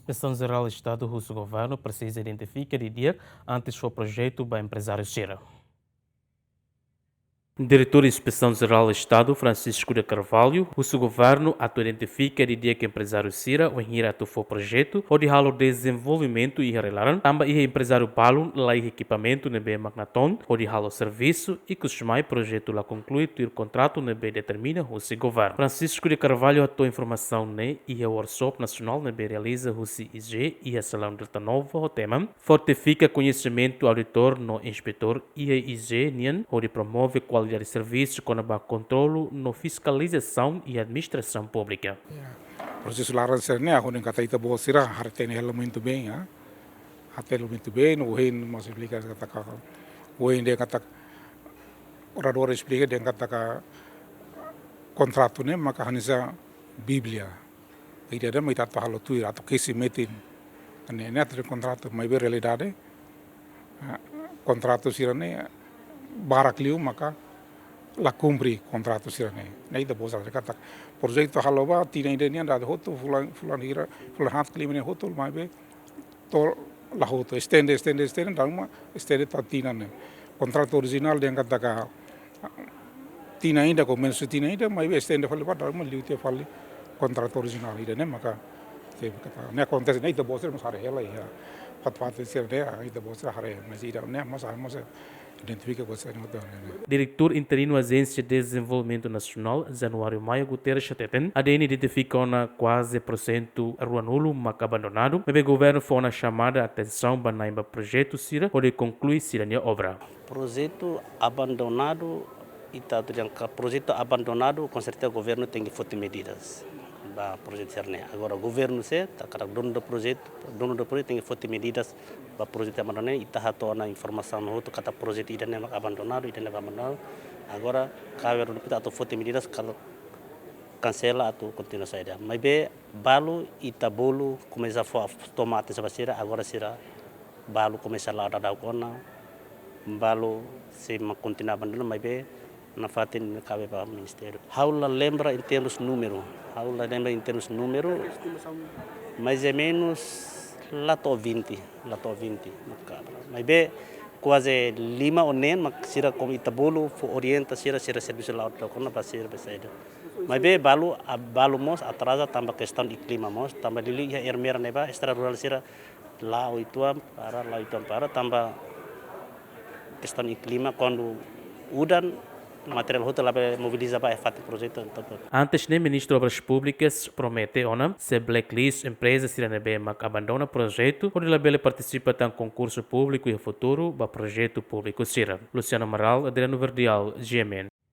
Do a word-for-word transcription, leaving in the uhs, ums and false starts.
Inspesaun Jerál Estadu husu governu presiza identifika didi'ak antes fó projetu ba emprezáriu sira. Diretór Inspesaun Jerál Estadu, Francisco de Carvalho, husu governu atu identifika didi'ak emprezáriu sira wainhira atu fó projetu hodi halo dezenvolvimentu iha rai-laran, tanba iha emprezáriu balun la iha ekipamentu ne'ebé mak natoon hodi halo servisu, ikusmai projetu la konklui tuir kontratu ne'ebé determina husi governu. Francisco de Carvalho hato'o informasaun ne'e iha workshop nasionál ne'ebé realiza husi I G E iha salaun Delta Nova ho tema Fortifika koñesimentu auditór no inspetór iha I G E nian hodi promove kualidade servisu kona-ba kontrolu no fiskalizasaun iha administrasaun públika. Ya. Prosesu laran sira-ne'e, ha'u hanoin katak ita-boot sira hatene hela muito bem, ya. Hatene muito bem, no hein mós esplika katak, hein dehan katak, oradór esplika dehan katak kontratu ne'e maka hanesan Bíblia. Ida-ne'e mak ita atu halo tuir, atu kesi metin. Ne'e, ne'e atu kontratu, maibé realidade, ah, kontratu sira-ne'e barak liu maka la kumpre kontratu sira-ne'e. Ne'e ita-boot sira katak projetu halo ba tinan ida nian dada hotu, fulan, fulan hira, fulan haat klima ne'e hotu, maibé to'o la hotu, estende, estende, estende, dala ruma estende to'o tinan ne'e. Kontratu orijinál dehan katak tinan ida ka menus tinan ida, maibé estende fali ba dala ruma liu tiha fali kontratu orijinál ida-ne'e maka, te, katak, ne'e akontese, ne'e ita-boot sira mós haree hela iha fatin-fatin sira-ne'e, ita-boot sira haree, mas ida-ne'e mós, mós identifika buat sira-ne'e hotu, ne'e. Diretór interinu Ajénsia Dezenvolvimentu Nasionál, Januário Maia Guterres hateten, A D N identifika ona kuaze pursentu ruanulu mak abandonadu, maibé governu fó ona xamada atensaun ba na'in ba projetu sira hodi konklui sira-nia obra. Projetu abandonadu, ita atu dehan katak projetu abandonadu, com certeza governu tenke foti medidas ba projetu sira-ne'e. Agora governu sé, ta katak dono do projetu, dono do projetu tenke foti medidas ba projetu abandonadu, ita hato'o ona informasaun hotu katak projetu ida-ne'e abandonadu, ida-ne'e abandonadu. Agora kabe ita atu foti medidas kala kansela atu kontinua saida. Maibé balu ita bolu komesa fó toma atensaun ba sira, agora sira balu komesa la'o daudaun ona, balu sei mak kontinua abandona, maibé nafatin kabe ba ministériu. Ha'u la lembra em termos númeru, ha'u la lembra em termos númeru, mais ou menos la to'o vinte, la to'o vinte, maka. Maibé kuaze lima ou neen, mak sira komu ita bolu, fó orienta sira, sira servisu la'o daudaun ona ba sira ba saida. Maibé balu, a, balu mós atraza tanba kestaun iha klima mós, tanba liuliu iha Ermera ne'ebá, estrada rurál sira la'o uitoan para, la'o uitoan para, tanba kestaun iha klima, kuandu udan, materiál hotu labele mobiliza ba iha fatin projetu, entaun. Antes ne'e, Ministru Obras Públikas promete ona sei blacklist empreza sira ne'ebé mak abandona projetu, hodi labele partisipa tan konkursu públiku iha futuru ba projetu públiku sira. Luciano Amaral, Adriano Verdial, G M N.